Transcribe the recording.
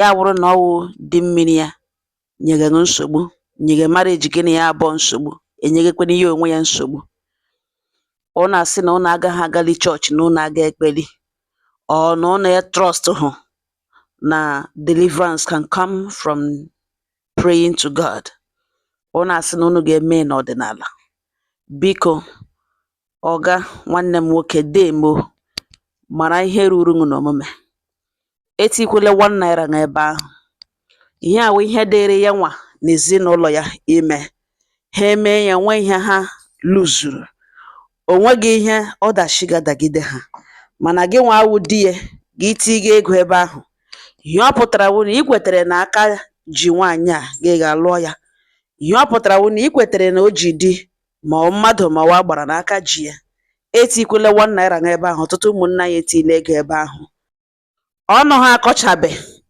Ya wụrụ na ọ wụ di mmiri ya nyege gị nsogbu, nyege marriage gị na ya abụọ nsogbu, enyegekwene ya onwe ya nsogbu. Unu asị na unu agaghị agali chọọchị, na unu aga ekpeli, or na unu trust hụ na deliverance can come from praying to God. Unu asị na unu ga-eme n'ọdịnala. Biko, ọga nwanne m nwoke, demo mara ihe ruru unu n'omume. Etikwele ₦1 n'ebe ahụ. Ihe a wụ ihe dịịrị ya nwa na ezinụlọ ya ime. Ha emee ya, nwee ihe ha luzuru. O nweghị ihe ọdachi ga-adagide ha. Mana gị nwa wụ di ya, gị tiga ego ebe ahụ. Ihe ọ pụtara wụ na i kwetere na aka ji nwaanyị a, gị ga-alụọ ya. Ihe ọ pụtara wụ na i kwetere na o ji di, ma ọ mmadụ ma ọ agbara na aka ji ya. Etikwele ₦1 n'ebe ahụ. Ọtụtụ ụmụnne anyị etile ego ebe ahụ. Ọnụ ha akọchabe.